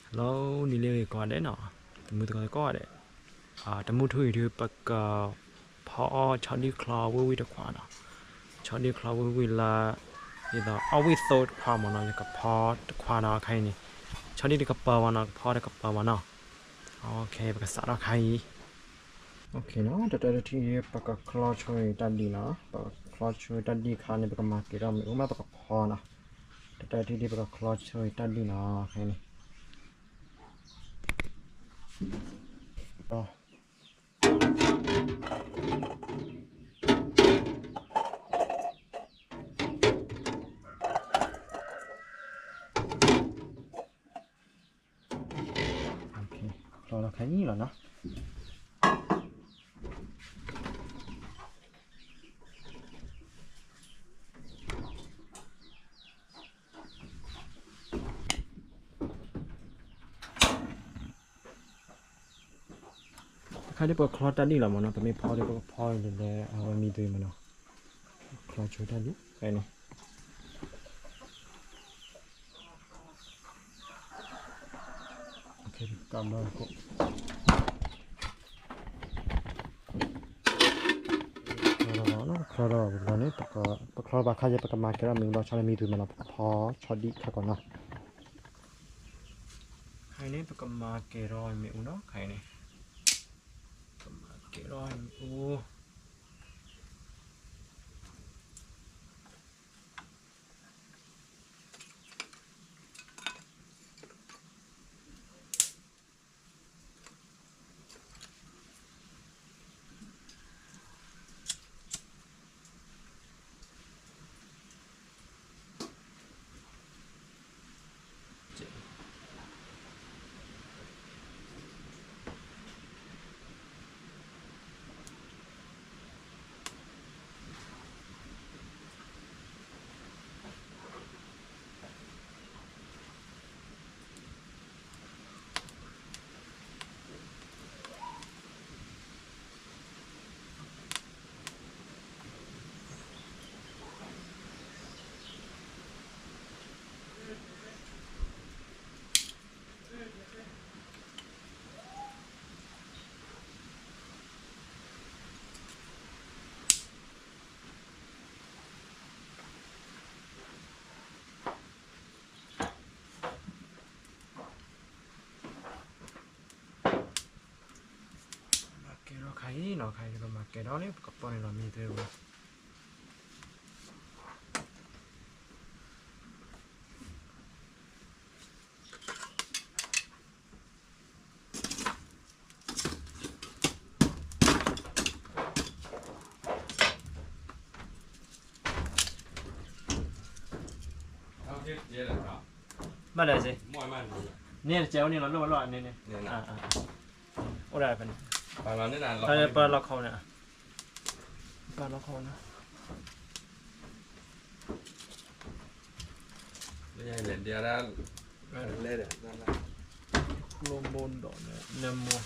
Hello ဒ်လဲၣ်ဂ့ၤကိးဂၤဒဲးနီၤ, တမုာ်သကိးကိးဂၤဒဲး, တမုာ်ထူၣ်အံၤဒုး ပကဖီအီၣ်ဆီဒံၣ်ချီဝ့ၢ်ဝံၣ်တခွးနီၤ, ဆီဒံၣ်ချီဝ့ၢ်ဝံၣ်လၢ ဒ်သိးအီၣ်ဝံၣ်သိတခွးမ့ၢ်နီၤ, ယကဖီတခွးဒီးခါအံၤန့ၣ်, ဆီဒံၣ်တကပၤဘၣ်နီၤ, ကဖီတကပၤဘၣ်နီၤ, ပကစးထီၣ်ခါအံၤ, တၢ်တထံၣ် ပကချီဆိတၢ်ဒံၣ်နီၤ, ပကချီဆိတၢ်ဒံၣ်ခါန့ၣ် ပကမၤကဲၤထီၣ်မ့ၣ်အူမး ပကဖီနီၤ, တၢ်တထံၣ်ဒ် ပကချီဆိတၢ်ဒံၣ်နီၤ, ခါအံၤန့ၣ် ချီလီၤခါအံၤလီၤနီၤ. တခါဒ်ပကချီတၢ်ဒံၣ်လီၤမ့ၢ်နီၤ, ပမ့ၢ်ဖီဒ်ပကဖီလၢအဝဲမံၤသွံမ့ၢ်နီၤ, ချီဆိတၢ်ဒံၣ် ဖဲန့ၣ် ကဘၢခိၣ် ချီထီၣ်ဘၣ်ဝံၤလီၤန့ၣ် ပချီဘၣ်ခါယဲ ပကမၤကဲၤထီၣ်မ့ၣ်အူဒီးဆီလၢမံၤသွံမ့ၢ်နီၤ, ပကဖီဆီဒံၣ်ခါကီးနီၤ, ခါအံၤန့ၣ် ပကမၤကဲၤထီၣ်မ့ၣ်အူနီၤ, ခါအံၤန့ၣ် ပကမၤကဲၤထီၣ်မ့ၣ်အူ မၤကဲၤထီၣ်ခါအံၤနီၤ, ခါအံၤပမၤကဲၤထီၣ်န့ၣ် ပကပီန့ၣ်လီၤမံၤသွံဝဲ ဘၣ်လဲၣ်စ့, န့ၣ်တကဲဝဲန့ၣ်လီၤ လိၣ်ဝဲလီၤန့ၣ်န့ၣ်, အိၣ်ဒၣ်ဖဲန့ၣ်, ပလီၢ်ခီန့ၣ်, ပလီၢ်ခီန့ၣ် လဲၤဒၣ်, လဲၤဒၣ်, ကျိမိၢ်ဒီးန့ၣ် နမိၢ်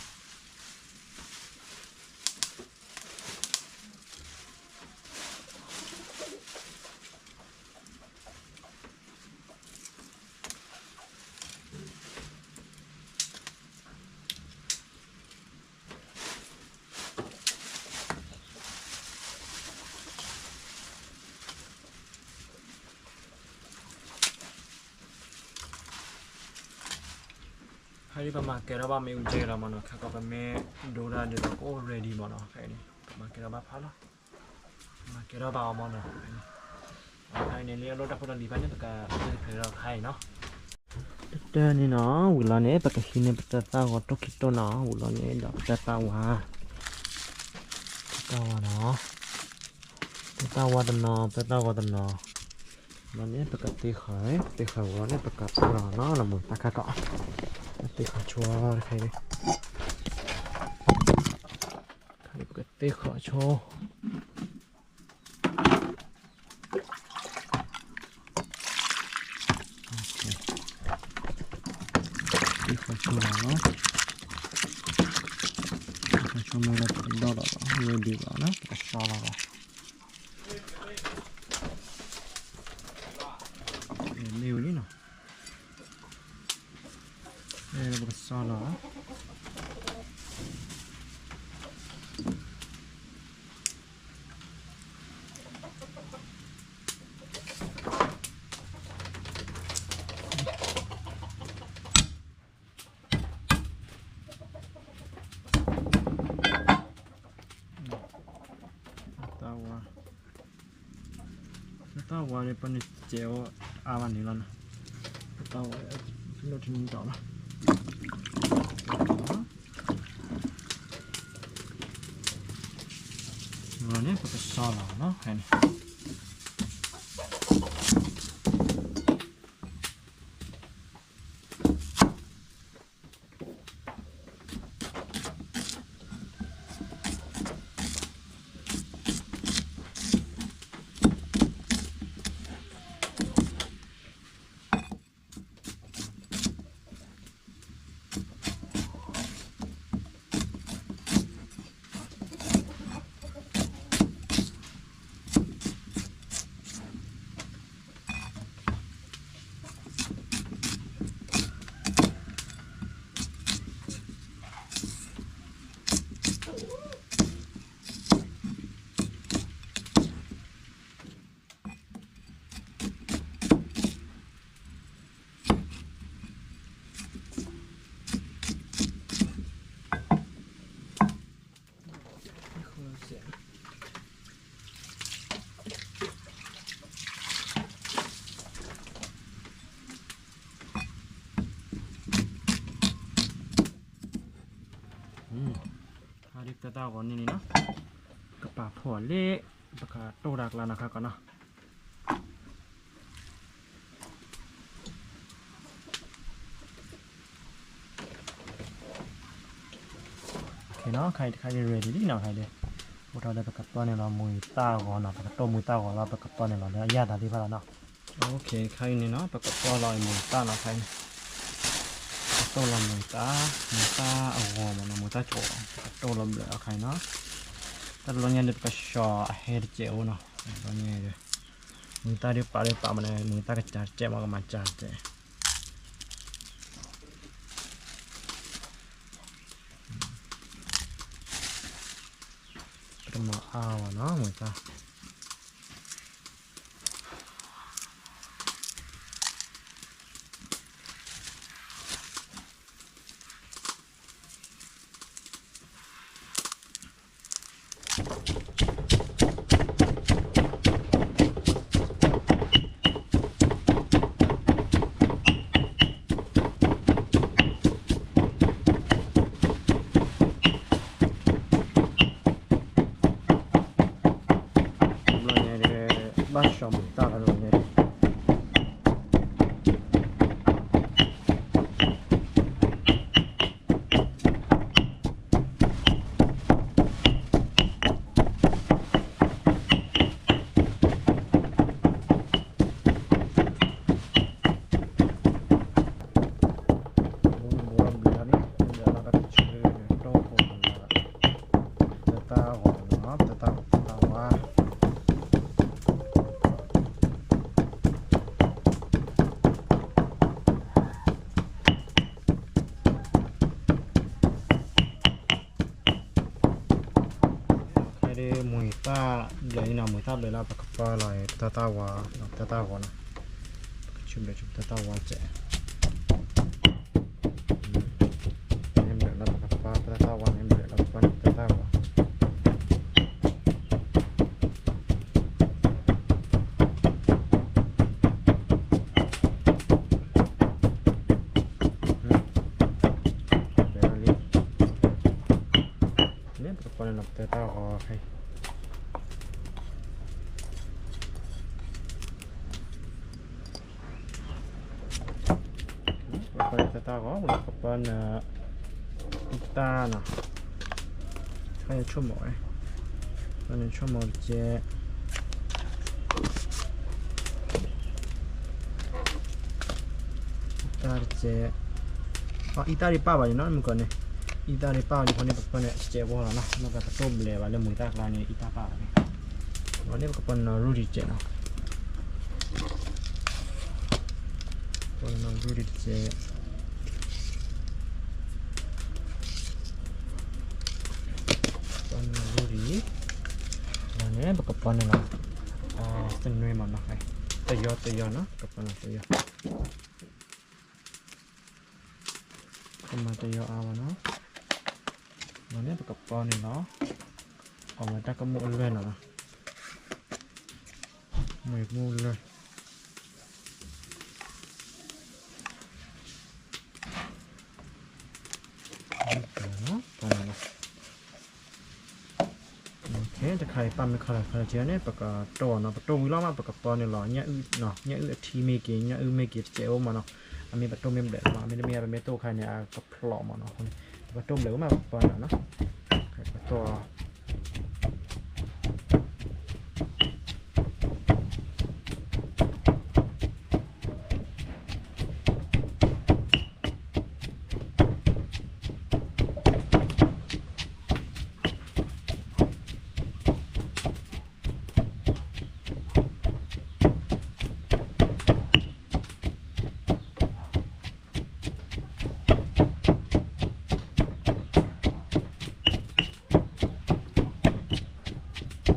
ဖဲဒ်ပမၤကဲၤထီၣ်ဘၣ်မ့ၣ်အူကဲလီၤမ့ၢ်နီၤ, ခဲကီးပမ့ၢ်ဒိတၢ်ဒ်သိးကအိၣ် ready မ့ၢ်နီၤ, ဖဲန့ၣ် ပမၤကဲၤထီၣ်ဘၣ်ဖးလီၤ, မၤကဲၤထီၣ်ဘၣ်အီၤမ့ၢ်နီၤ, ဖဲန့ၣ်လၢအလိၣ်တၢ်ဖိတၢ်လံၤဖဲန့ၣ် ပကသ့ၣ်ဖျဲးဒီးဖးအံၤနီၤ, တၢ်တၢ်န့ၣ်နီၤ, ဝံၤလီၤန့ၣ် ပကဟံးန့ၢ်ပတၢ်သၣ်ဂီၤတိၢ်ခံတိၢ်နီၤ, ဝံၤလီၤန့ၣ်ဒီးပတၢ်သၣ်ဝါ တၢ်သၣ်ဝါနီၤ, ပတၢ်သၣ်ဝါတနီၤ ပတၢ်သၣ်ဂီၤတနီၤ, လီၤန့ၣ် ပကသ့ဃာ်, သ့ဃာ်ဝံၤလီၤန့ၣ် ပကပူလီၤနီၤ, နမိၢ်တၢ်ခါကီး, သ့ဃာ်ဆိတခါအံၤ, ခါအံၤပကသ့ဃာ်ဆိ သ့ဃာ်ဆိလီၤနီၤ, သ့ဃာ်ဆိမ့ၢ်လၢပကဒီၣ်လီၤလီၤ ready လီၤနီၤ, ပကဆှီလီၤလီၤ, မ့ၢ်ဝံၤလံနီၤ, မ့ၢ် ပကစီလီၤ တၢ်ဝါ, တၢ်ဝါန့ၣ် ပန့ၣ်စဲးအီၤအါဘၣ်န့ၣ်လီၤနီၤ, တၢ်ဝါလၢတနံၤတီၤလီၤ, န့ၣ် ပကစီလီၤနီၤ, ဖဲန့ၣ် ဟါဒ်ပတၢ်ဂီၤန့ၣ်န့ၣ်နီၤ, ကပာ်ဖှိၣ်လၢ ပကတိၢ်တၢ်ကျါနီၤခါကီးနီၤ. ခါအံၤတခါအံၤ ready လံနီၤ, ခါအံၤဒ် အိၣ်ထီၣ်လၢပကတီၢ်န့ၢ်လီၤမှံၤတၢ်ဂီၤနီၤ, ပကတိၢ်မှံၤတၢ်ဂီၤလီၤ ပကတီၢ်န့ၢ်လီၤလၢအယၢ်သးသ့ၣ်တဖၣ်လီၤနီၤ. Okay ခါအံၤန့ၣ်နီၤ ပကတီၢ်လီၤအံၤမှံၤတၢ်နီၤ, ခါအံၤန့ၣ် ပကတိၢ်လီၤမှံၤတၢ်, မှံၤတၢ်အဂီၤမးနီၤ, မှံၤတၢ်ကီး ပကတိၢ်လီၤဘျဲးအခါအံၤနီၤ. တၢ်တဘျီညါဒီး ပကဆှီအဟဲတစဲးအိၣ်နီၤ, တဘျီညါဒီး မှံၤတၢ်ဒ်ပာ်ဒ်ပာ်မးန့ၣ် မှံၤတၢ်ကစၢ်တစဲးမး ကမၤစၢ်တစဲး ပတမၤအါဘၣ်နီၤ မှံၤတၢ်. ဘျီညါဒီး ဘၣ်ဆှီမှံၤတၢ်လီၤန့ၣ် တၢ်ဂီၤနီၤ တၢ်ဂီၤ တၢ်ဝါ ခဲဒ်မှံၤသၣ်ဘျဲးန့ၣ်နီၤ, မှံၤသၣ်ဘျဲးလၢပကပၢလီၤ ပတၢ်တၢ်ဝါ ပတၢ်တၢ်ဂီၤနီၤ, ပကဆူဘျဲးဆူပတၢ်တၢ်ဝါစဲး, န့ၣ်ဘျဲးလၢပကပၢ ပတၢ်တၢ်ဝါန့ၣ် ဘျဲးလၢပကပၢန့ၣ် ပတၢ်တၢ်ဂီၤ လံ, န့ၣ်ပကပၢန့ၣ်နီၤ ပတၢ်တၢ်ဂီၤဖဲ ပကပၢန့ၣ် ပတၢ်တၢ်ဂီၤ ပကပၢန့ၣ် အံသၣ်နီၤ, ခါန့ၣ်ဆိကမိၣ်ဝဲ, ခါန့ၣ်ဆိကမိၣ်တကဲး, အံသၣ်တကဲး, အံသၣ်ဒ်ပၢ်ဘၣ်န့ၣ်နီၤ မုၢ်ကီၢ်န့ၣ်, အံသၣ်ဒ်ပၢ်ဘၣ်န့ၣ် ခီန့ၣ် ပကပၢန့ၣ် စဲးဖိလီၤနီၤ, လၢပကတိၢ်ဘျဲးဘၣ်လၢမှံၤသၣ်ကျါန့ၣ် အံသၣ်ပၢ်ဘၣ်န့ၣ်, အဝဲန့ၣ်ပကပၢန့ၣ်နီၤ ရူၢ်ဒံးတကဲးနီၤ, ပကပၢန့ၣ်နီၤ ရူၢ်ဒံးတကဲး ပီန့ၣ်လီၤ, သနွံမ့ၢ်နီၤ, တယီတယီနီၤ, ကပီန့ၣ်တယီ, ကမၤတယီအါဘၣ်နီၤ, ဒီးန့ၣ်ပကပီန့ၣ်လီၤ, အဝဲတၢ်ကမူၣ်အလွဲၢ်နီၤ, မ့ၢ်ကမူၣ်လွဲၢ် တခါအံၤ ပာ်မ့ၢ်ခီလၢခီလၢထံန့ၣ် ပကတိၢ်အီၤနီၤ, ပတိၢ်ဝံၤလီၤမး ပကပီန့ၣ်လီၤ, ညၣ်အုၣ်အထံမ့ၢ်က့ၤ ညၣ်အုၣ်မ့ၢ်က့ၤ တစဲးအိၣ်မးနီၤ, အမ့ၢ်ပတိၢ်မ့ၢ်ဘျဲးလီၤမး, မ့တမ့ၢ်ပမ့ၢ်တိၢ်ခါန့ၣ် အကဖျိးမးနီၤ, အဃိန့ၣ် ပတိၢ်ဘျဲးဝံၤမး ပကပီန့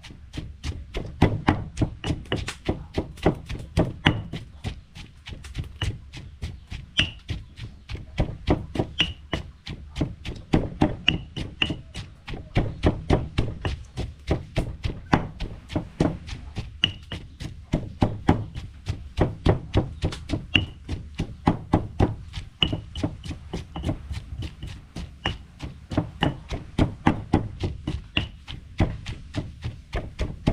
ၣ်လီၤနီၤ, ပတ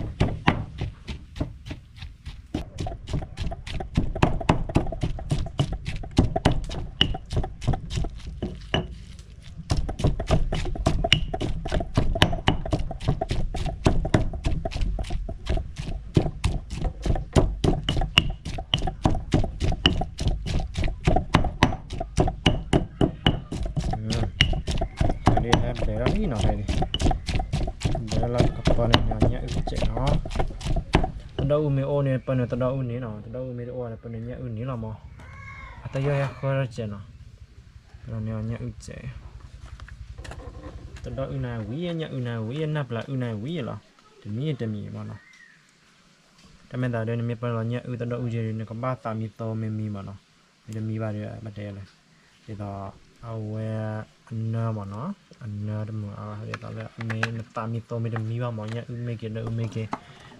ိၢ် ဖဲဒၣ်ဟဲဘျဲးထီၣ်လံနီၤ, ဖဲဒၣ် ဘျဲးထီၣ်လၢကပီၤန့ၣ် ညၣ်အုၣ်ကစဲးနီၤ, သဒီအုၣ်မ့ၢ်အိၣ်န့ၣ် ပၢနုာ်သဒီအုၣ်န့ၣ်နီၤ, သဒီအုၣ်မ့ၢ်တအိၣ်ဒီး ပၢနုာ်ညၣ်အုၣ်န့ၣ်လီၤမး, အတယီၢ်ဟဲဃၢထီၣ်ကစဲးနီၤ, ပၢနုာ်ညၣ်အုၣ်ကစဲး, သဒီအုၣ်နၤဝံၤ ညၣ်အုၣ်နၤဝံၤ နၢ်ပျၢ်အုၣ်နၤဝံၤလီၤ, တမံၤတမံၤမးနီၤ, တၢ်မ့ၢ်သးဒီး နမ့ၢ်ပၢလီၤညၣ်အုၣ်သဒီအုၣ်က့ဒီး နကဘၣ်သးမံသီမံမံမးနီၤ, မ့တမံဘၣ်ဒီး ဘၣ်တဲလၢ ဒ်သိး အဝဲ အနၢမးနီၤ, အနၢတမုာ်အါဘၣ် ဒ်သိးလၢအမ့ၢ်နသးမံသီမ့တမံဘၣ်မး ညၣ်အုၣ်မ့ၢ်က့ၤ သဒီအုၣ်မ့ၢ်က့ၤ,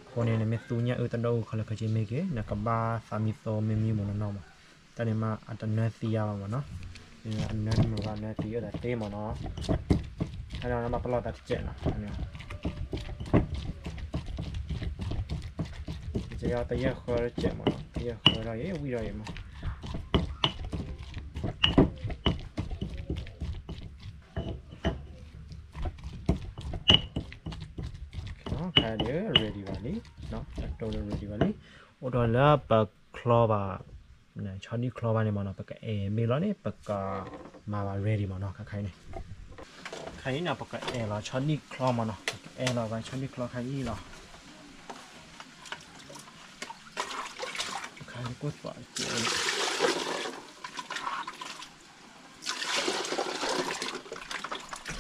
အဃိန့ၣ် နမ့ၢ်သူညၣ်အုၣ်သဒီအုၣ်ခီလၢခီက့မ့ၢ်က့ၤ နကဘၣ်သးမံသီမ့မံမးနီၤနီၤမး, တၢ်န့ၣ်မး အတနၢသံယါဘၣ်မးနီၤ, အနၢတမုာ်ဘၣ် နၢသံအၢသးသ့မးနီၤ, ဟဲဒီးနဘၣ်ပလီၢ်သးတစဲးနီၤ, ကစဲးယီၤတယဲၢ်ဃၢတစဲးမးနီၤ, တယဲၢ်ဃၢထီၣ်အံၤ ဝံၣ်ထီၣ်အံၤမး ခါဒီး ready ဘၣ်လံ, အတိၢ်လၢ ready ဘၣ်လံ, အိၣ်ဒီးလၢပချီဘၣ်, ဆီဒံၣ်ချီဘၣ်န့ၣ်မးနီၤ ပကအဲၣ်ဘ့ၣ်လီၤန့ၣ် ပကမၤဘၣ် ready မးနီၤ ခါခါအံၤန့ၣ်, ခါအံၤန့ၣ် ပကအဲၣ်လီၤဆီဒံၣ်ချီမးနီၤ ပကအဲၣ်လီၤဘၣ်ဆီဒံၣ်ချီခါအံၤလီၤ, ခါအံၤကိၣ်သွးကဲ အဲ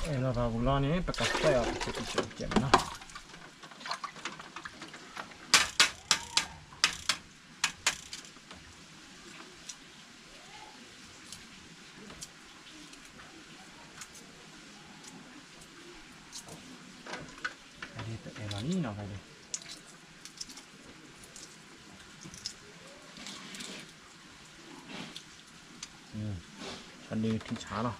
ၣ်လီၤဘၣ်ဝံၤလီၤန့ၣ် ပကသဲအီၤတစဲးတစဲးတစဲးမးနီၤ, တအဲၣ်လီၤလံနီၤ, ဆီဒံၣ်ထံဆးလီၤ.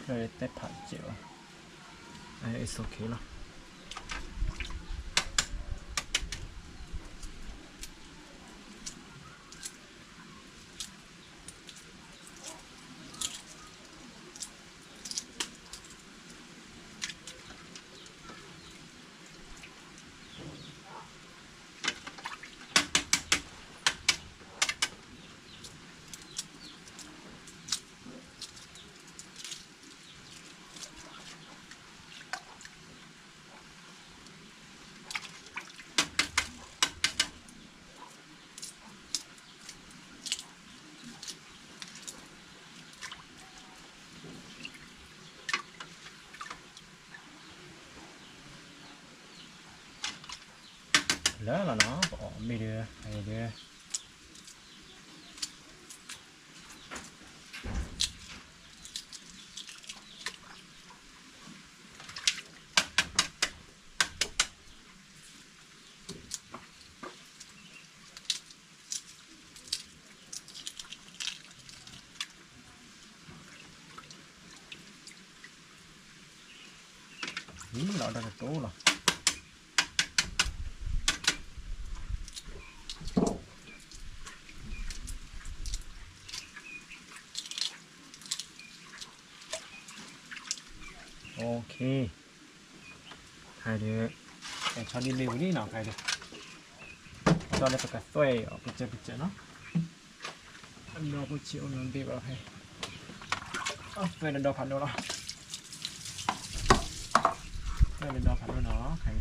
တဲဖးစဲးလီၤ, it's okay လီၤ. လၢလီၤနီၤ ပအီၣ်မ့ၢ်ဒီး အံၤဒီး လီၤဒီးတတိၤလီၤ. Okay, ခဲအံၤဒီး ဆီဒံၣ်လံဝံၤလံနီၤ ခဲအံၤဒီး ဒီးလၢပကသွဲၣ်အီၤ ပစဲးပစဲးနီၤ, အဒီဖိဆံးအိၣ်နီတဘ့ၣ်ဘၣ်ဖဲ, သွဲၣ်တဒီဖးဒိၣ်လီၤ, သွဲၣ်တဒီဖးဒိၣ်နီၤ ခဲ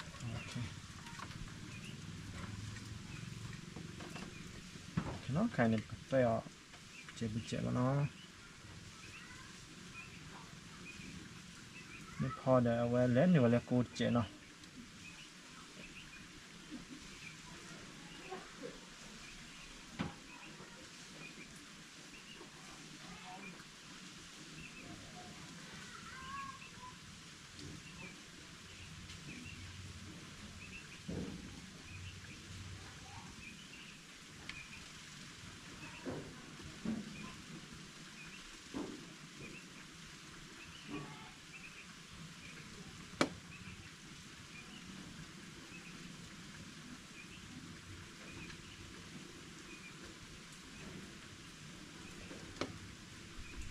အံၤ ခဲအံၤန့ၣ် ပကသွဲၣ်အီၤ စဲးပူၤစဲးလီၤနီၤ, မ့ၢ်ဖီဒီးအဝဲလဲၤနုာ်ဝဲလၢကိးစဲးနီၤ.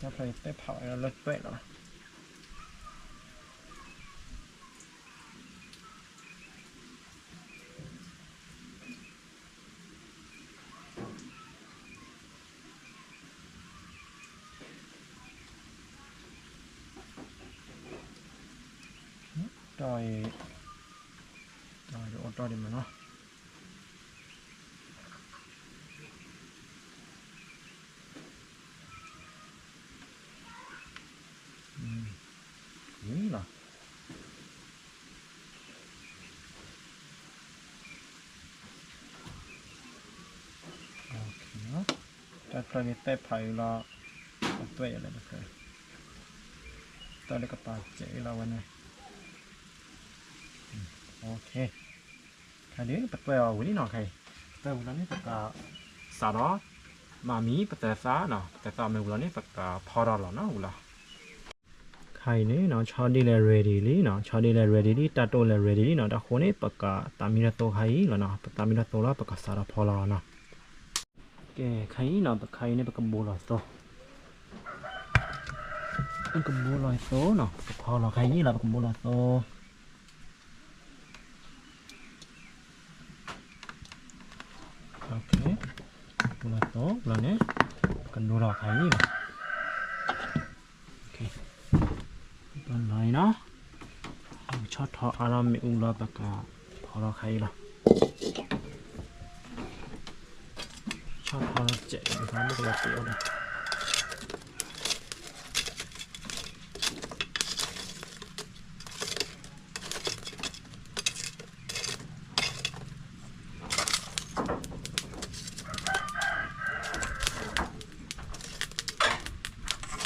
တၢ်ဖျါအံၤတဲဖးဝဲလၢသွဲၣ်လီၤ. တီၢ်အံၤ တီၢ်အံၤအိၣ်တီၢ်ဒံးမးနီၤ. လီၤ. တၢ်ဖျါန့ၣ်တဲဖးအံၤလီၤ. အသွဲၣ်ယၤလၢတခါ တၢ်လၢကပာ်စဲးအံၤလီၤဝဲန့ၣ်. ခဲအံၤ ပသွဲၣ်အီၤဝံၤလံနီၤ ခဲအံၤ ပသွဲၣ်ဝံၤလီၤန့ၣ် ပကစးဒီး မၤမံၤပသဲးသးနီၤ ပသဲးသးမ့ၢ်ဝံၤလီၤန့ၣ် ပကဖီထီၣ်လီၤနီၤ ဝံၤလီၤ. ခဲအံၤန့ၣ်နီၤ ဆီဒံၣ်လဲၣ် ready လံနီၤ ဆီဒံၣ်လဲၣ် ready လံ တၢ်တိၢ်လဲၣ် ready လံနီၤ တၢ်ဃိန့ၣ် ပကသးမံထီၣ်သိခဲအံၤလီၤနီၤ ပသးမံထီၣ်သိလီၤ ပကစးထီၣ်ဖီလီၤနီၤ. ကဲ ခဲအံၤနီၤ ပခဲအံၤန့ၣ် ပကဘိလီၤသိ ပကဘိလီၤသိနီၤ ပကဖီလီၤခဲအံၤလီၤ ပကဘိလီၤသိ ဘိလီၤသိလီၤန့ၣ် ပကဒိထီၣ်ခဲအံၤလီၤ. ပလီၤအံၤနီၤ ဆီၣ်ထီၣ်အါထီၣ်မ့ၣ်အူလီၤ ပကဖီထီၣ်ခဲအံၤလီၤ. ဆီၣ်ထီၣ်စဲး ပကမ့ၢ်ကလီၤတ့ၢ်အ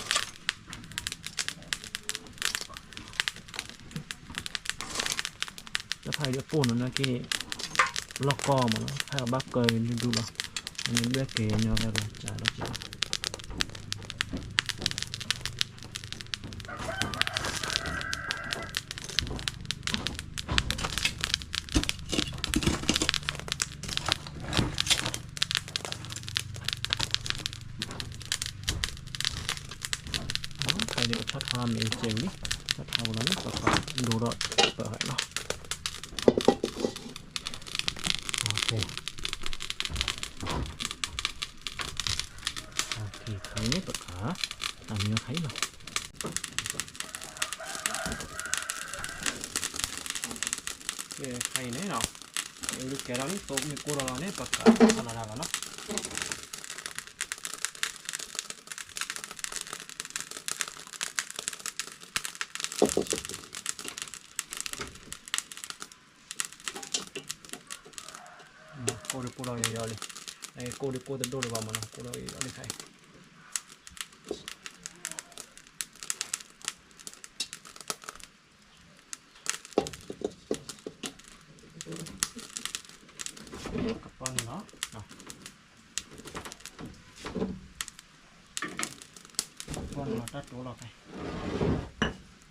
ီၤဒီး တၢ်ဖးအံၤဒီးပိၢ်နီၤ နာ်က့န့ၣ် လီၢ်ကီၢ်မးနီၤ ဖဲအဘၣ်ကၢဒူဒူလီၤ, အန့ၣ်ဒွဲၣ်က့ၤညီဖဲလီၤကၢလီၤက့ၤ ဖဲန့ၣ် ဆီၣ်ထွဲမ့ၢ်ကဲဝံၤလံ, ဆီၣ်ထွဲဝံၤလီၤန့ၣ် ပကဒိဒီးပၢၢ်လီၤ. ခါန့ၣ်ပက တၢ်မံၤခါအံၤလီၤ. ခါအံၤန့ၣ်နီၤ, လၢကဲထီၣ်န့ၣ် သိမ့ၢ်ကိၢ်ထီၣ်လီၤန့ၣ် ပကဖးလီၤဒၣ်လီၤနီၤ. ကိၢ်ဒုးကိၢ်ထီၣ်ယီၤယီၤလံ, ကိၢ်ဒုးကိၢ်တဒိၣ်လၢၤဘၣ်မးနီၤ, ကိၢ်ထီၣ်ယီၤယီၤလံခါအံၤ. ကပီၤန့ၣ်လီၤ, ကပီၤန့ၣ်လီ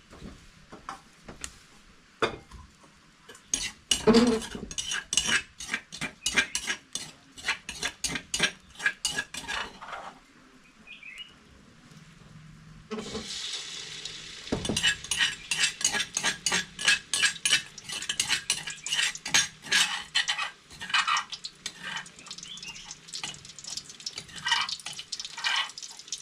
ၤ တၢ်တိၢ်လီၤဖဲ ခဲအံၤဒ်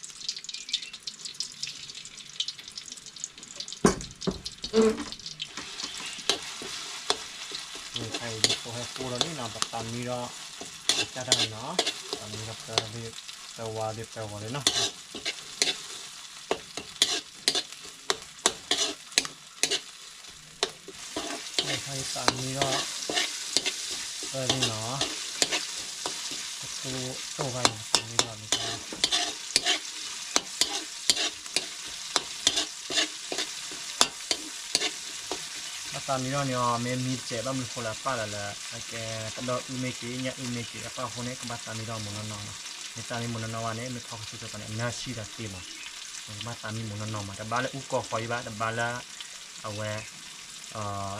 သိးဟဲကိၢ်ဒီးန့ၣ်နီၤ ပသးမံဒီး ကစၢ်တၢ်န့ၣ်နီၤ သးမံဒီးပဝါဒ်ပဝီၤလံနီၤ. ခဲအံၤသးမံဒီး ပန့ၣ်နီၤ ကတိၢ်တိၢ်ဘၣ်န့ၣ် သးမံဒီးန့ၣ် ဘၣ်သးမံဒီးန့ၣ်အီၤ မ့ၢ်မံတစဲးဘၣ်မနုၤဃိလၢအပၢ်လၢလၢ အကဲ ကဒီအုၣ်မ့ၢ်က့ၤ ညၣ်အုၣ်မ့ၢ်က့ၤ အပၢ်အဃိန့ၣ် ကဘၣ်သးမံဒီးမိၢ်နီၢ်နီၢ်နီၤ. မ့ၢ်သးမံမိၢ်နီၢ်နီၢ်ဘၣ်န့ၣ် မ့ၢ်ထီၣ်ကစူၣ်ကီးန့ၣ် အနၢ်ဆံၣ်ဒီးသ့မး ကဘၣ်သးမံမိၢ်နီၢ်နီၢ်မး တဘၣ်လၢအူကီၢ်ဃီအံၤဘၣ် တဘၣ်လၢ အဝဲ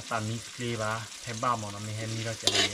သးမံချ့ဘၣ် ဖဲဘၣ်မးနီၤ မ့ၢ်ဟဲမံထီၣ်ကဲလီၤ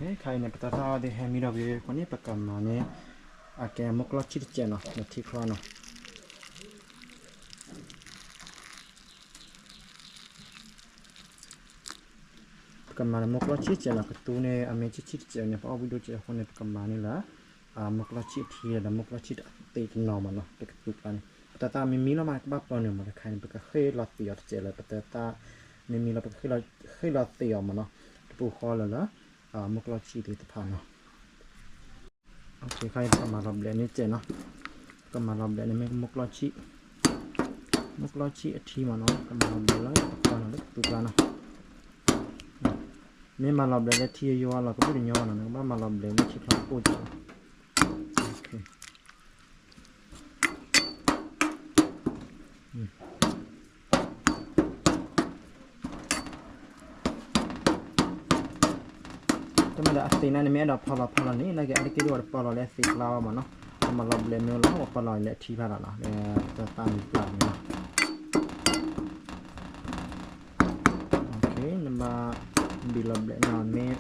န့ၣ် ခါအံၤန့ၣ် ပတၢ်သၣ်အီၤဒ်ဟဲမံဒီးဝံၤအဃိန့ၣ် ပကမၤန့ၢ် အကဲမိၢ်ကျီၢ်ဆံၣ်တစဲးနီၤ နထံချီနီၤ ပကမၤလၢမိၢ်ကျီၢ်ဆံၣ်တစဲးနီၤ ကတူၢ်န့ၣ် အမ့ၢ်ဆံၣ်ဆံၣ်တစဲးန့ၣ် ပအီၣ်ဝံၣ်ဒိၣ်စဲးအဃိန့ၣ် ပကမၤန့ၢ်လၢ မိၢ်ကျီၢ်ဆံၣ်အထံဒီး မိၢ်ကျီၢ်ဆံၣ်တသ့တနီၤမးနီၤ တကတူၢ်ကျါန့ၣ် ပတၢ်သၣ်မ့ၢ်မံလီၤမး ကဘၣ်ပၢနုာ်မး တခါန့ၣ် ပကဃ့ၢ်လီၤသ့ၣ်အီၤတစဲးလၢ ပတၢ်သၣ်မ့ၢ်မံလီၤ ပကဃ့ၢ်လီၤသ့ၣ်အီၤမးနီၤ တပူၤဃီလၢလၢ မိၢ်ကျီၢ်ဆံၣ်သ့ၣ်တဖၣ်နီၤ ခါအံၤပကမၤလီၤဘျဲးန့ၢ်စဲးနီၤ ပကမၤလီၤဘျဲးန့ၢ်မ့ၢ်မိၢ်ကျီၢ်ဆံၣ် မိၢ်ကျီၢ်ဆံၣ်အထံမးနီၤ ကမၤလီၤဘျဲးလၢတပူၤဃီနီၤ လၢတပူၤကျါနီၤ မ့ၢ်မၤလီၤဘျဲးလၢထံယိယိလီၤ ကဘၣ်တညီဘၣ်နီၤ နကဘၣ်မၤလီၤဘျဲးလၢထံချီတကိၢ်ကီး တမ့ၢ် အသ့ၣ်န့ၣ် နမ့ၢ်အဲၣ်ဒိးဖီလီၤဖီလီၤန့ၣ် နာ်က့အါတက့ၢ်ဒ်ဝဲတပီလီၤလၢအသ့ၣ်ကျါဘၣ်မ့ၢ်နီၤ, အမၤလီၤဘျဲးမ့ၢ်လီၤ ပပီလီၤလၢအထံဖးလီၤနီၤ, လၢတၢ်သၣ်မံၤပျၢ်န့ၣ်လီၤ. နဘၣ်ဘံၣ်လီၤဘျဲးနီၤ မ့ၢ်အ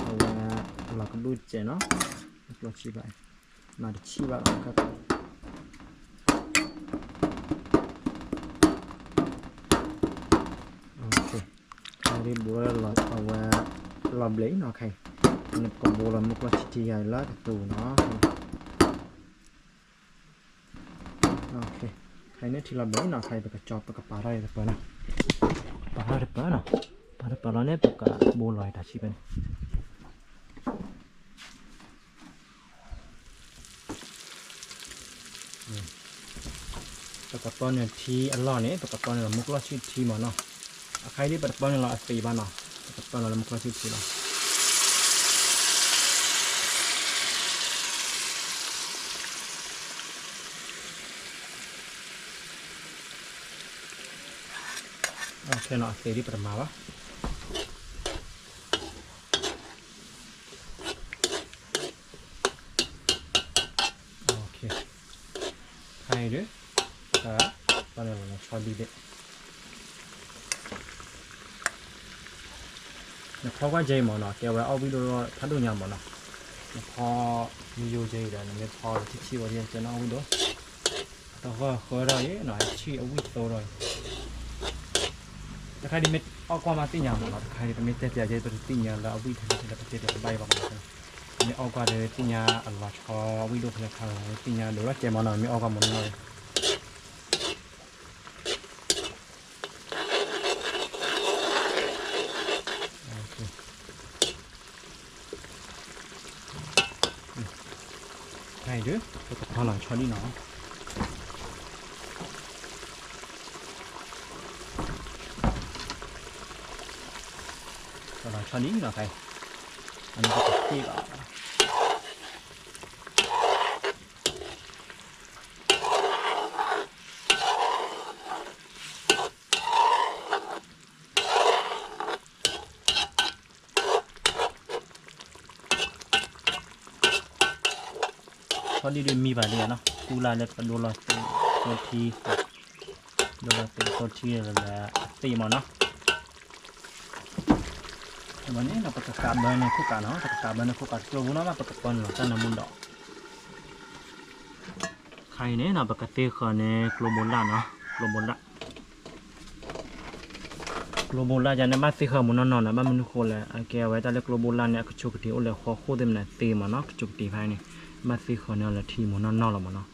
ဝဲလီၤကဒူၣ်စဲးနီၤ, ကျိဆံၣ်ဘၣ်, မၤတဆံၣ်ဘၣ်လီၤ. OK, ခဲအံၤဒ်ဘိးလီၤအဝဲလီၤဘျဲးနီၤ, ခဲအံၤ နကဘိးလီၤမုၢ်ကျိၣ်ဆံၣ်ထံယၤလၢကသူနီၤ. ခဲအံၤန့ၣ်ထံလီၤဘျဲးနီၤ, ခဲအံၤပကကၠီ ပကပာ်ထီၣ်အံၤတပၢၤနီၤ, ပာ်ထီၣ်တပၢၤနီၤ, ပာ်ထီၣ်တပၢၤလီၤန့ၣ် ပကဘိးလီၤအံၤတၢ်ဆံၣ်ဖဲန့ၣ် ပကပၢနုာ်ထံအလီၢ်န့ၣ် ပကပၢနုာ်လီၤမုၢ်ကျိၣ်ဆံၣ်ထံမ့ၢ်နီၤ, အခါအံၤဒ်ပတပၢနုာ်လီၤအသ့ၣ်ဘၣ်နီၤ, ပကပၢနုာ်လီၤလၢမုၢ်ကျိၣ်ဆံၣ်ထံလီၤ. OK, အသ့ၣ်ဒ်ပတမၤဘၣ်. ခဲအံၤဒ် ပကပၢနုာ်လီၤဆီဒံၣ်ဒ့ၣ်, နဖီကွၢ်ကဲအံၤမ့ၢ်နီၤ, ကဲဝဲအီၣ်ဝံၣ်ဒိၣ်ထီၣ်ဖးဒိၣ်ညါမ့ၢ်နီၤ, နဖီမ့ၢ်ယိယဲအံၤဒီး နမ့ၢ်ဖီလၢထံၣ်ဆံၣ်ဝဲဒ်ကဲန့ၣ်အီၣ်ဝံၣ်ဒိၣ်, တဂၢၢ်ဃၢထီၣ်အံၤနီၤ, ထံၣ်အဝံၣ်သိထီၣ်အံၤ တခါဒ်မ့ၢ်အီၣ်ကွၢ်မးသ့ၣ်ညါမ့ၢ်နီၤ, တခါဒ်ပမ့ၢ်တဲပျးကဲ ပတသ့ၣ်ညါလၢအဝံၣ်ထဲလဲၣ်ထဲလဲၣ် ပတဲတၢ်တဘၣ်အံၤဘၣ်မ့ၢ်နီၤ, မ့ၢ်အီၣ်ကွၢ်ဒီးသ့ၣ်ညါအလီၤဆီဝံၣ်ဒိၣ်ဖဲလဲၣ်ခါလီၤ, သ့ၣ်ညါဒိၣ်ထီၣ်ကဲမ့ၢ်နီၤ, မ့ၢ်အီၣ်ကွၢ်မ့ၢ်နီၤ ခဲအံၤဒ် ပကဖီလီၤဆီဒံၣ်နီၤ, ဖီလီၤဆီဒံၣ်နီၤ, ခဲအံၤ အန့ၣ်ပကသ့ၣ်လီၤ. ဆီဒံၣ်ဒ်မံဘၣ်ဒ်နီၤ, ကူလၢ်လၢပကဒိလီၤသ့ၣ်သိထံ, ဒိလီၤသ့ၣ်သိထံလၢအသ့ၣ်မ့ၢ်နီၤ, အဝဲန့ၣ် ပကကးဘၢန့ၢ်ခိၣ်ကးနီၤ, ပကကးဘၢန့ၢ်ခိၣ်ကးကျိဖိနီၤ ပကပၢနုာ်လီၤတၢ်နၢမူဒီး ခါအံၤန့ၣ်နီၤ ပကသ့ဃၢၤန့ၢ်ကျိဘိလၢ်နီၤ, ကျိဘိလၢ်, ကျိဘိလၢ်ယၤန့ၣ် ဘၣ်သ့ဃၢၤမ့ၢ်နီၢ်နီၢ်လီၤ, ဘၣ်မနုၤဃိလဲၣ်, အကဲဝဲတၢ်လၢကျိဘိလၢ်န့ၣ် အကဆိးကတ့ၤအိၣ်လၢဃီဃိၣ်သ့ၣ်မနုၤသ့မ့ၢ်နီၤ, ကဆိးကတ့ၤဖဲန့ၣ် ဘၣ်သ့ဃၢၤန့ၢ်အီၤလၢထံမ့ၢ်နီၢ်နီၢ်လီၤမ့ၢ်နီၤ,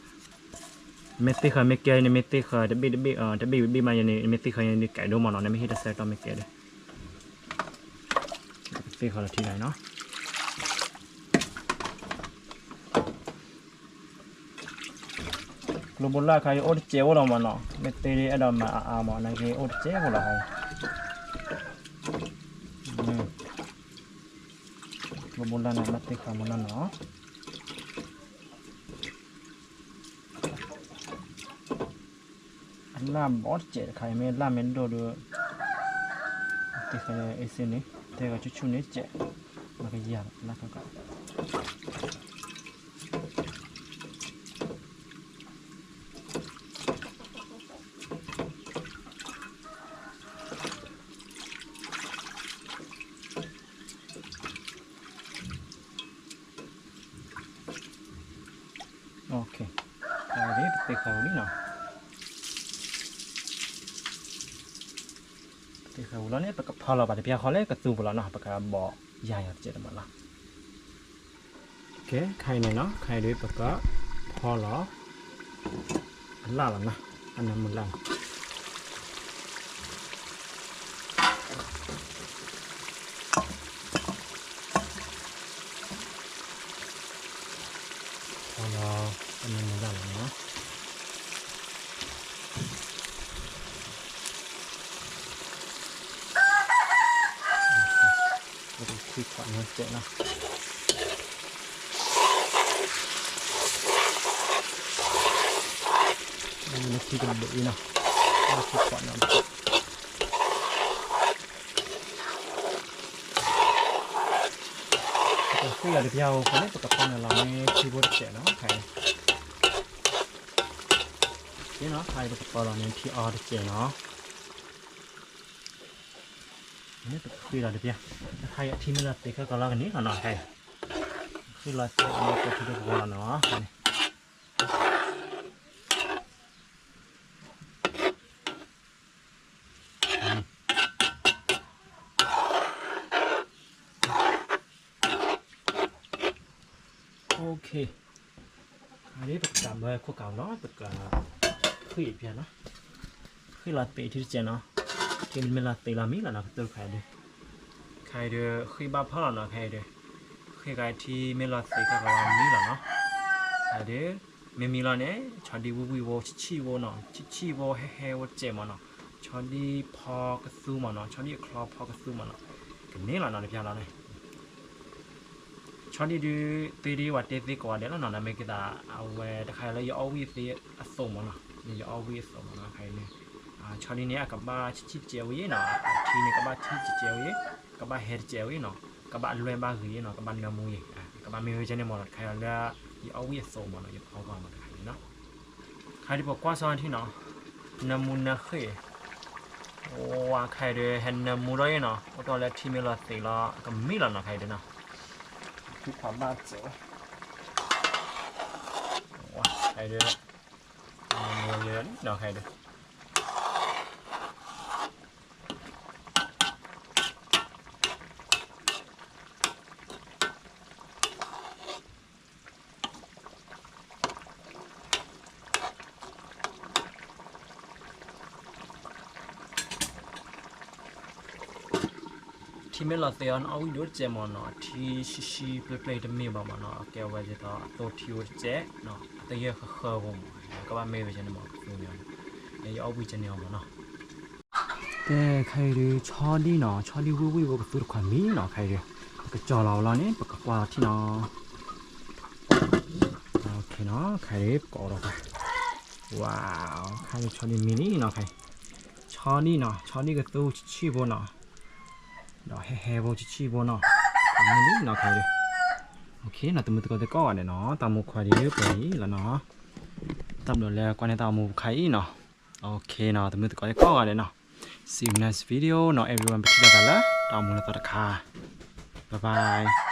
မ့ၢ်သ့ဃၢၤမ့ၢ်ကဲန့ၣ် မ့ၢ်သ့ဃၢၤတဘ့ၣ်တဘ့ၣ်, တဘ့ၣ်ဘ့ၣ်မးယဲန့ၣ် မ့ၢ်သ့ဃၢၤယဲန့ၣ်ကဲဒိၣ်မ့ၢ်နီၤ, နမ့ၢ်ဟ့ၣ်တၢ်ဆၢကတီၢ်မ့ၢ်ကဲဒီး သ့ဃၢၤလီၤထံဂၤအံၤနီၤ. ကျိဘိလၢ်ခါအံၤအိၣ်တစဲးဖိလီၤမ့ၢ်နီၤ, မ့ၢ်သ့ဒ်အဲၣ်ဒိးမၤအါအါမ့ၢ် နာ်က့အိၣ်တစဲးဖိလီၤခါအံၤ, ကျိဘိလၢ်န့ၣ် ဘၣ်သ့ဃၢၤမ့ၢ်နီၢ်နီၢ် အလၢ်ဘီတစဲးတခါအံၤ မ့ၢ်လၢ်မ့ၢ်ဒိၣ်ဒီး သ့ဃၢၤအ့ၣ်စ့န့ၣ် သ့ဃၢၤဆူၣ်ဆူၣ်န့ၣ်စဲး, မ့ၢ်ကယၤလီၤလၢ်ခါခါ ပသ့ဃၢၤဝံၤလံနီၤ, ပသ့ဃၢၤဝံၤလီၤန့ၣ် ပကဖီလီၤဘၣ်တပျၢ်ဃီလၢကသူပူၤလီၤနီၤ, ပကဘီၣ်ယၤယၤတစဲးတမးလီၤ. ခဲအံၤန့ၣ်နီၤ, ခဲအံၤဒ်ပကဖီလီၤ အလၢ်လီၤနီၤ, အနၢမူလၢ်လီၤ. ဖီလီၤ အနၢမူလၢ်လီၤနီၤ. ပကခွံခွးန့ၣ်စဲးနီၤ, လၢခံကဘုးအံၤနီၤ, ပကခွံခွးန့ၣ် ပက တပျၢ်ဧိၤ ဖဲန့ၣ် ပကပီၢ်န့ၣ်လီၤန့ၣ် ထံဖိတစဲးနီၤ ခဲအံၤ, က့နီၤ ခဲအံၤပကပီၢ်လီၤန့ၣ် ထံအီတစဲးနီၤ, န့ၣ်ပကဃ့လီၤတပျၢ်, တခါအံၤအထံမ့ၢ်လီၤသ့ခဲကီးလီၤကန့ၢ်လီၤနီၤ ခဲအံၤ, ဃ့လီၤသ့န့ၣ် ပထံတကပီၢ်လီၤနီၤ ခဲအံၤ အဒ်ပကတၢ်ဘၢခိၣ်ကးလီၤ ပကဃ့အံၤတပျၢ်နီၤ, ဃ့လီၤသ့ထံတစဲးနီၤ, ထံမ့ၢ်လီၤသ့လီၤမံလီၤနီၤ ကတိၤတခါအံၤဒုး, ခဲအံၤဒုး ဃ့ဘၣ်ဖီလီၤနီၤ ခဲအံၤဒုး, ဃ့ကါထံမ့ၢ်လီၤသ့ခဲကီးလီၤမံလီၤနီၤ, ခဲအံၤဒုး မ့မံလီၤန့ၣ် ဆီဒံၣ်ဝံၣ်ဝံၣ်ဖိ ဆံၣ်ဆံၣ်ဖိနီၤ ဆံၣ်ဆံၣ်ဖိဟဲဟဲဖိတစဲးမ့ၢ်နီၤ, ဆီဒံၣ်ဖီကသူမ့ၢ်နီၤ ဆီဒံၣ်အချီဖီကသူမ့ၢ်နီၤ, ကန့ၢ်လီၤနီၤ တပျၢ်လီၤန့ၣ် ဆီဒံၣ်ဒုး သ့ဒ်ဝဲတဲသ့ကိးဂၤဒဲးလီၤနီၤ နမ့ၢ်က့ၤသး အဝဲတခါလၢယအီၣ်ဝံၣ်သ့အသိးမ့ၢ်နီၤ, ယအီၣ်ဝံၣ်အသိးမ့ၢ်နီၤ ခဲအံၤန့ၣ်, ဆီဒံၣ်န့ၣ် အကဘၣ်ဆံၣ်ဆံၣ်တစဲးဝဲအံၤနီၤ အထံန့ၣ် ကဘၣ်ဆံၣ်တစဲးဝဲအံၤ, ကဘၣ်ဟဲတစဲးဝဲအံၤနီၤ, ကဘၣ်အလွဲၢ်ဘၣ်ဂ့ၤအံၤနီၤ ကဘၣ်နၢမူအံၤ, ကဘၣ်မ့ၢ်ဝဲကဲန့ၣ်မ့ၢ်နီၤ တခါလၢ ယအီၣ်ဝံၣ်အသိးမ့ၢ်နီၤ ယဖီကွၢ်မ့ၢ်တခါအံၤနီၤ ခဲအံၤဒုးပကွၢ်စီထံနီၤ, နၢမူနၢဃ့ၢ်, ဝါခဲအံၤဒုး ဟဲနၢမူထီၣ်အံၤနီၤ အိၣ်တ့ၢ်လၢထံမ့ၢ်လီၤသ့လီၤ ကမံလီၤနီၤ ခဲအံၤဒုးနီၤ, ထူခွါဘၣ်စဲး, ဝါခဲအံၤဒုး, နၢမူနီၤ ခဲအံၤဒုး ထံမ့ၢ်လီၤသ့အီၤ နအီၣ်ဝံၣ်ဒိၣ်တစဲးမ့ၢ်နီၤ ထံဆှံဆှံပျဲၢ်ပျဲၢ်တမ့ၢ်ဘၣ်မ့ၢ်နီၤ ကဲဝဲဒ်သိးအသိထံအိၣ်တစဲး, အသယၢၢ်ဃၢဃၢဖိမ့ၢ်, ကဘၣ်မ့ၢ်ဝဲကဲန့ၣ်မ့ၢ်ကသူန့ၣ်, ယအီၣ်ဝံၣ်ကဲန့ၣ်အီၤမ့ၢ်နီၤ ကဲခဲအံၤဒုး ဆီဒံၣ်နီၤ ဆီဒံၣ်ဝံၣ်ဝံၣ်ဖိကသူတခွါမံနီၤ ခဲအံၤဒုး, ပကကၠီလီၤဝဲလီၤန့ၣ် ပကကွၢ်လီၤထံနီၤ, ခဲအံၤဒုး ပကအိးထီၣ်ခွါ, ဝါ, ခဲအံၤဒုးဆီဒံၣ်မံလံနီၤ ခဲအံၤ, ဆီဒံၣ်နီၤ ဆီဒံၣ်ကသူဆံၣ်ဆံၣ်ဖိနီၤ, ဒီးဟဲဟဲဖိဆံၣ်ဆံၣ်ဖိနီၤ, မံလံနီၤ ခဲအံၤဒုး, တမုၢ်သကိးသ့ၣ်ကိးဂၤဒဲးနီၤ တၢ်မူခွါဒုးပှဲၤလံလီၤနီၤ, တၢ်ဘျုးလၢကွၢ်န့ၢ်တၢ်မူပူၤခါအံၤနီၤ, တမုၢ်သကိးသ့ၣ်ကိးဂၤဒဲးနီၤ, see you next video နီၤ everyone ပထံၣ်လိာ်သးလၢတၢ်မူလၢသီတခါ, bye bye.